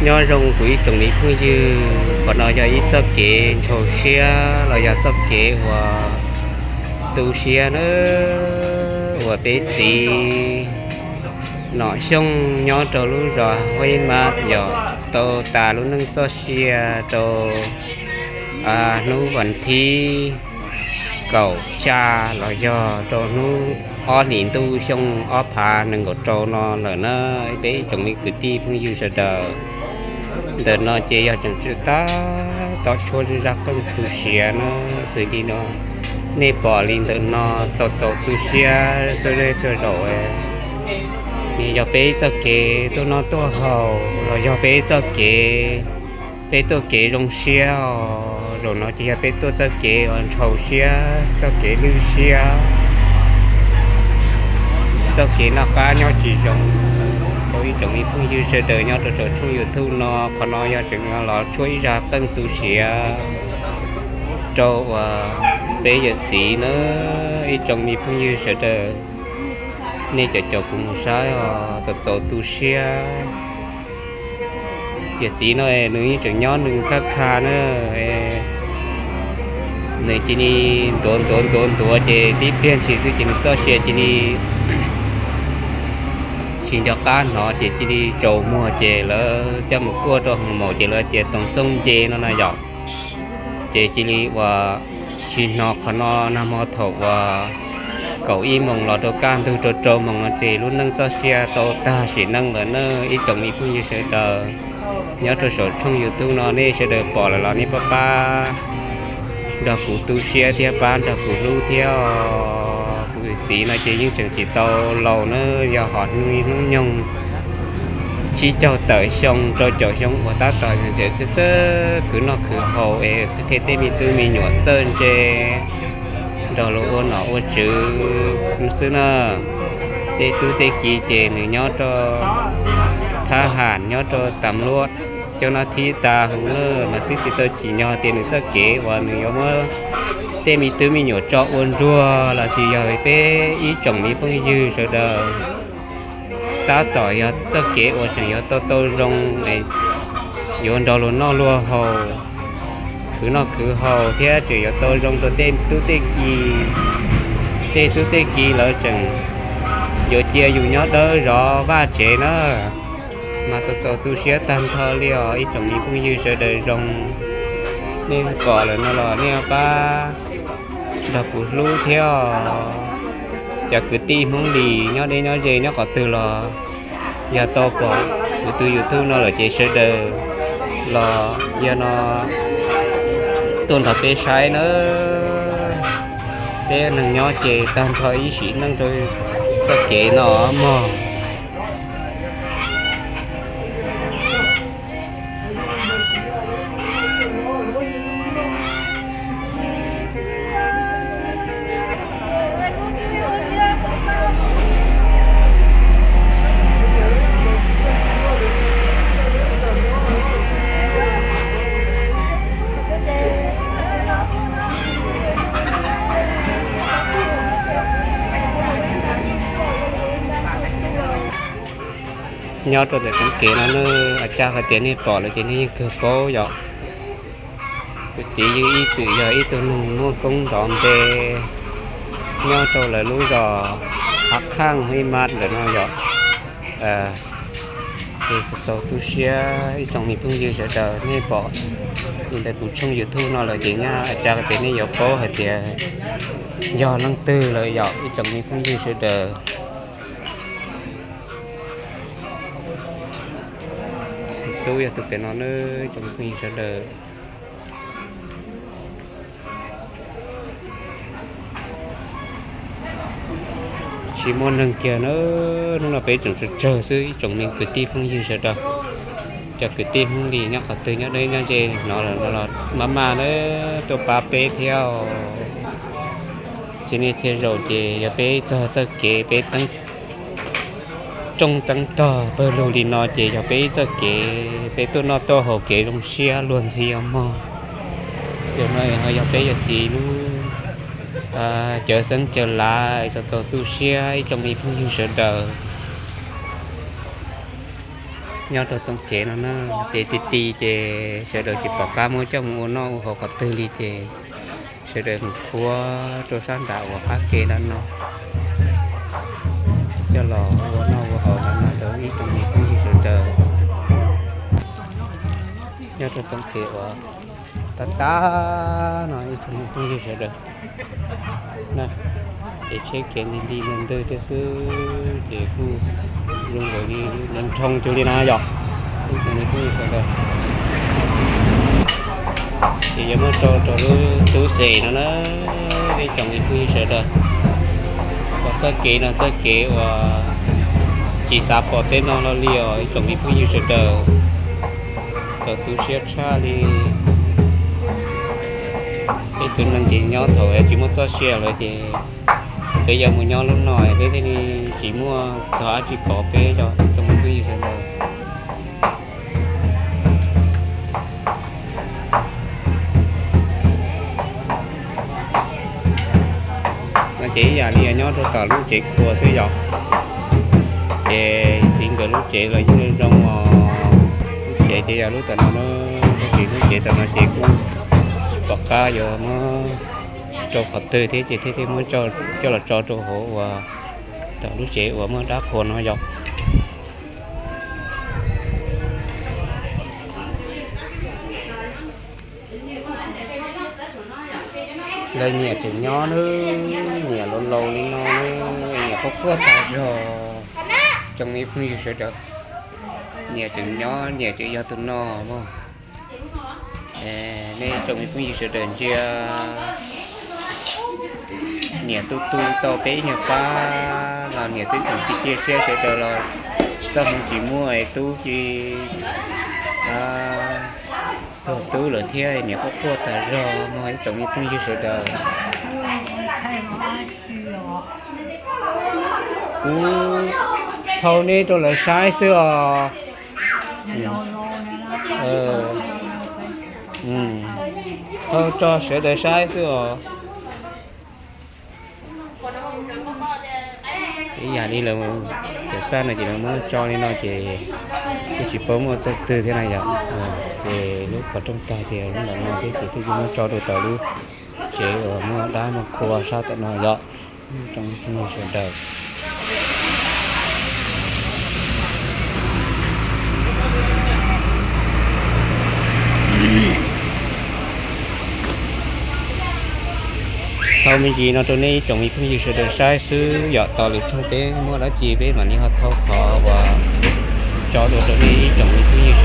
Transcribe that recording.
Nyob zoo kuv ib tsoom me phooj ywg, qhov no yog ib txoj kev ntshaus siab los yog txoj kev uas tu siab na, uas peb txiv Nom Xyooj nyob rau lub zos Huab Ib Mab yog tau tas lub neej txoj sia rau hnub vas thib kaum xya los yog rau hnub ob hlis ntuj xyoo ob phav nees nkaum rau no lawm na, peb ib tsoom me kwv tij phooj ywg sawv daws. Ntawm no ces yog tseem tsw tab tom tshuab zaj qeej tu siab na, xws li no nej pom li ntawm no txaus txaus tu siab txhua zej txhua zos. Nws yog peb ib txoj kev tuaj noj tuaj haus los yog peb ib txoj kev, peb tuaj kev zoo siab os. Zaum no ces yog peb tuaj txoj kev uas ntshaus siab, txoj kev lwj siab, txoj kev noj qab nyob tsis zoo rau ib tsoom me phooj ywg sawv daws nyob rau saum tshooj YouTube no. Qhov no yog tseem los tshuab ib zaj qeej tu siab rau uas peb yawm txiv na, ib tsoom me phooj ywg sawv daws, nej cov caum kuv mus saib os, txaus txaus tu siab. Yawm txiv no nws yeej tseem nyob nws khab kha na, nws cia li ntuav ntuav ntuav ntuav ces tib pliag ntshis xwb ces nws txoj sia cia li tsis nco qab hnov ces cia li tsaus muag ces lawv coj mus kuaj rau hoo maum ces lawv tias toog xooj nce no na yom. Ces cia li uas tsis hnov qhov no nag hmo thaum uas kaum ib moos los rau kaj ntug rau rau moos no ces lub neej txoj sia tau tag sim neej lawm na, ib tsoom me phooj ywg sawv daws. Nyob rau saum tshooj YouTube no nej sawv daws pom lawm los nej pab pab nrog kuv tu siab thiab pab nrog kuv hlub thiab os. Kuv txiv no ces yeej tseem tsis tau laus na, yog hom hnub nyoog tsib caug tawm xyoo rau caum xyoo uas tab tom txawj txawj khwv noj khwv haus es qhia tej me tub me nyuam txawj ntse nrog luag ua nom ua tswv xwb na. Tej tub tej ki ces nws nyob rau thab ham nyob rau tam luab cov no thib tas hauv na, mas twb tsis tau tsim nyog tias nws txoj kev uas nws yuav muab tej me tub me nyuam tso ua ntsuag los sis yog peb ib tsoom me phooj ywg sawv daws tab tom yog txoj kev uas tseem yuav tau tau zoo, yuav nrog luag noj luag haus, khwv noj khwv haus thiab tseem yuav tau zoo rau tej tub tej ki. Tej tub tej ki lawv tseem yuav cia yus nyob dawb zov vaj tsev na, mas txaus txaus tu siab tag nrho li os ib tsoom me phooj ywg sawv daws zoo. Nej pom lawm no los nej pab nrog kuv hlub thiab os. Cov kwv tij Hmoob Lis nyob deb nyob ze nyob qhov twg los yog tau pom kuv tus YouTube no lawm ces sawv daws los yog no tuaj nrog peb saib nawb. Peb neeg nyob ces tag nrho ib sim neej rau txoj kev no mog. Nyob rau ntawm tsev kev no na, a cas hais tias nej pom lawm ces nej yeej kawg paub yom. Kuv txiv yeej ib txwm yog ib tug neeg muaj koob nrov npe nyob rau lawv lub zos Hav Qhaaj Hib Mab ntawm no yom. Ces txaus tu siab ib tsoom me phooj ywg sawv daws, nej pom li ntawm kuv tshooj YouTube no lawm ces nyaj a cas tias nej yuav paub hais tias yog leej twg lawm yom ib tsoom me phooj ywg sawv daws. Tub yog tus pem no na ib tsoom me phooj ywg sawv daws. Tsis muaj neeg kiag na, hnub no peb tseem tsawg tsawg xwb ib tsoom me kwv tij phooj ywg sawv daws. Cov kwv tij Hmoob Lis nyob qhov twg nyob deb nyob ze hnov lawm no los maj maj na tuaj pab peb thiab. Txhia niaj txhia zaus ces yog peb txog txoj kev peb teeb rooj teeb tog pawg lug li no ces yog peb ib txoj kev peb tuaj noj tuaj haus kev zoo siab luag ntxhi os mog. Yog no yog peb yawm txiv lub cawv xeeb cawv lav, txaus txaus tu siab ib tsoom me phooj ywg sawv daws. Nyob rau toom kev no na, ces ti ti ces sawv daws tsis pom qab muab coj mus ua noj ua haus qhov twg li ces sawv daws mus khuab rau sab nram uas qab ke ntawm no coj los ua noj ua haus ntawm no rau ib tsoom me phooj ywg sawv daws. Nyob rau toom kev uas tag tag no ib tsoom me phooj ywg sawv daws, ces tsheb kev nti nti ntawd ntwg thiab xwb ces kuj zoo nkaus li nroo cuag li no yom. Ib tsoom me phooj ywg sawv daws, ces yuav muab tso rau lub tub xes no na, ib tsoom me phooj ywg sawv daws. Uas txoj kev no txoj kev uas tsis xav pom tej no los li os ib tsoom me phooj ywg sawv daws. Txaus tu siab tshaj li. Peb tus neeg ces nyob thaum tsis muaj txoj sia lawm ces peb yuav mus nyob lub no peb thiaj li tsis muaj txog dab tsi pov peb cov tsoom me phooj ywg sawv daws. No ces ib yam li nyob rau tom lub tsev khuas xwb yom. Ces txiv nkawd lub tsev los yeej zoo os. Lub tsev ces yog lub tom no na, tab sis lub tsev tom no ces kuj tsis pom qab yuav muab rau qhov twg thiab ces thiaj thiaj muab coj los tso rau hauv uas tom lub tsev uas muaj dab qhuas no yom. Lawv nyiam tseem nyob nawb, nyiam laus laus li no nawb, nyiam quaj quaj tas zog. Tsoom me phooj ywg sawv daws, nyiam tseem nyob nyiam tseem yog tus no mog. Nej tsoom me phooj ywg sawv daws ntsia, niam tu tu tau peb ib nyuag pab los niam twb tseem cia siab sawv daws los txoj hmoov tsis muaj es tub ci tuag tub lawm thiab niam quaj quaj tas zog mog ib tsoom me phooj ywg sawv daws. Kuv thau neb rau lawv saib xwb os. Thau tso sawv daws saib xwb os. Ib yam li lawv cov txaj no ces lawv muab tso li no ces kuj tsis paub muaj txoj twg thiab na yom. Ces lub qhov rooj tag ces lub ntawm no thiab ces twb muab tso rau tom lub tsev uas muaj dab muaj qhua sab tom no yom. Tsoom me phooj ywg sawv daws, thau me ntsis no rau nej ib tsoom me phooj ywg sawv daws saib xwb yom. Tos lwm rooj peb muaj dab tsi peb mam li ho thau qhov uas tso dua rau nej ib tsoom me phooj ywg